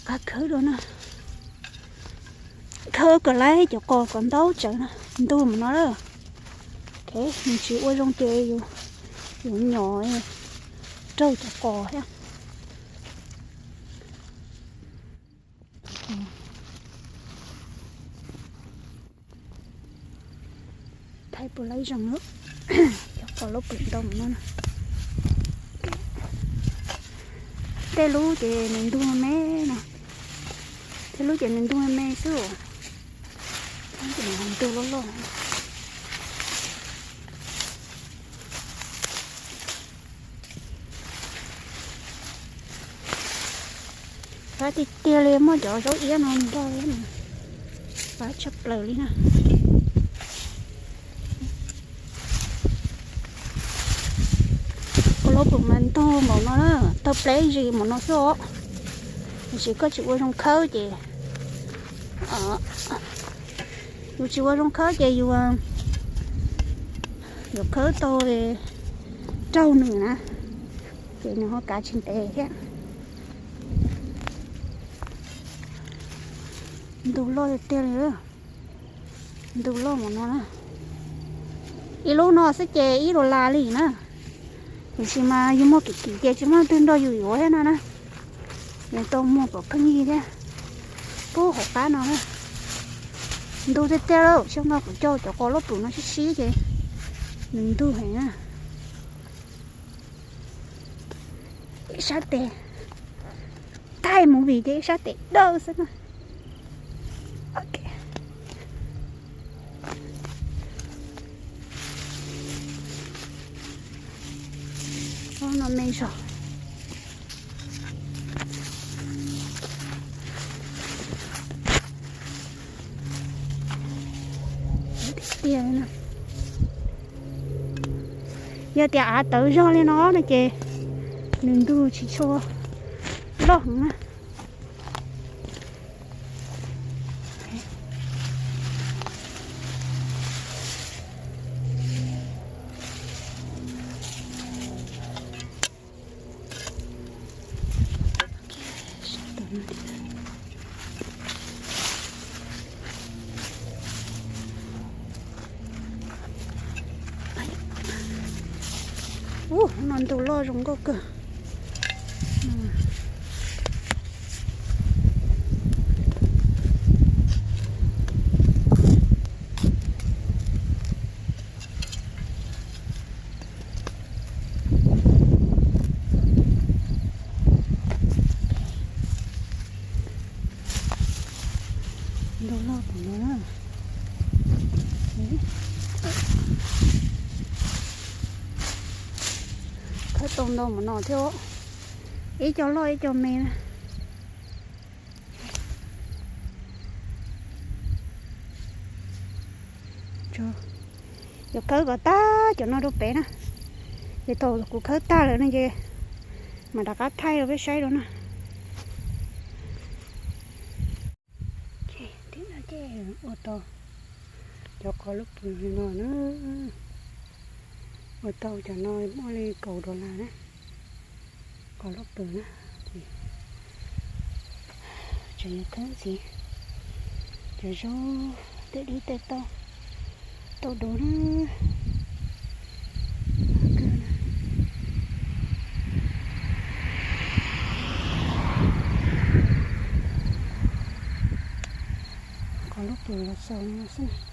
Qab khawb rau na, khawb kom laib cov qos kom ntaub tsawv na, ntug mus no lawm. Nws tsis ua zoo ces yus nyom raug cov qos thiab. Thaij puas laib zoo lawm. Cov qos lub pwm ntau no. Tej lub ces nws ntug me me no, tej lub ces nws ntug me me xwb. Ntug loj loj. Qab tiag tiag li, muaj cov zaub iab no nrog, qab tshaj plaws li na. Qos lub pwm mas ntug npaum no na, tawg pleb zis npaum no xwb os. Tiam sis koj tsis ua zoo khawb ces, yus tsis ua zoo khawb ces yus, yus khawb tau raug nws na, ces nws ho kav tsis ntev thiab. Ntug loj tiag tiag li, ntug loj npaum no na. Ib lub no xwb ces ib dollar li na. Tiam sis mas yus muag kim kim ces tsis muaj leej twg nrog yus yuav thiab no na. Yus tau muag pom pheej yig thiab. Pub hauv qab no na. Ntug tiag tiag lawm, xyoo no kuv coj cov qos lub pwm no sib sib ces nws ntug heev na. Ib sab tes, thaij movie ces ib sab tes dawb xwb na. Ob no me zog. Tiag na. Yog tias av tawv zog li no no ces nws ntug tsis tshua loj heev na. Ub, no ntug loj zoo nkauj kawg. Ntug loj npaum no na. Khawb tau ntau npaum no thiab. Ib co loj ib co me na. Yuav khawb kom tag cov no rau pem na. Ces thaum kuv khawb tag lawm no ces mam rov qab thaij rau peb saib rau na. Tim no ces ua tau cov qos lub pwm no na. Ua tau cov no muaj li kaum dollar na. Qos lub pwm na. Tseem yuav khawb ntxiv. Cov zaub tej dib tej tauj tau dua na. Qos lub pwm los xaus no xwb na.